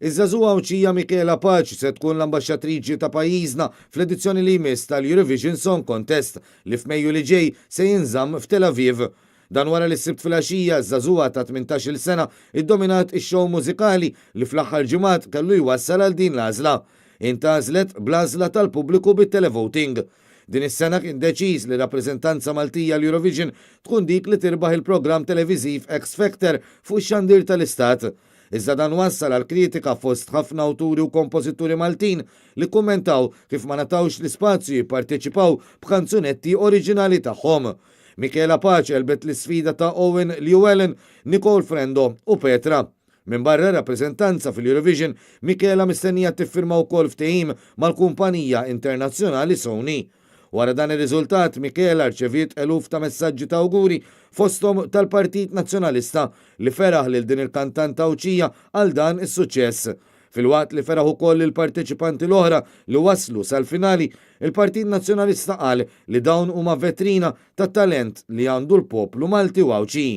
Iż-żagħżugħa Għawdxija Michela Pace se tkun l-ambaxxatriċi ta' pajjiżna fl-edizzjoni li jmiss tal-Eurovision Song Contest li f'Mejju li ġej se jinżamm f'Tel Aviv. Dan wara li s-Sibt filgħaxija ż-żagħżugħa ta' 18-il sena iddominat ix-show mużikali li fl-aħħar ġimgħat kellu jwassal għal din l-għażla. Intgħażlet bl-għażla tal-pubbliku bit-televoting. Din is-sena kien deċiż li rappreżentanza Maltija l-Eurovision tkun dik li tirbaħ il-programm televiżiv X Factor fuq ix-xandir tal-Istat. Iżda dan wassal għal kritika fost ħafna awturi u kompożituri Maltin li kummentaw kif ma ngħatawx l-ispazju jipparteċipaw b'kanzunetti oriġinali tagħhom. Michela Pace għelbet l-isfida ta' Owen Llewellyn, Nicole Frendo u Petra. Minbarra rappreżentanza fil-Eurovision, Michela mistennija tiffirma wkoll ftehim mal-kumpanija internazzjonali Sony. Wara dan ir-riżultat, Michela rċeviet eluf ta' messaġġi ta' awguri fosthom tal-Partit Nazzjonalista li feraħ lil din il-kantanta Għawdxija għal dan is-suċċess. Filwaqt li feraħ ukoll il-parteċipanti l-oħra li waslu sal-finali, il-Partit Nazzjonalista qal li dawn huma vetrina ta' talent li għandu l-poplu Malti u Għawdxi.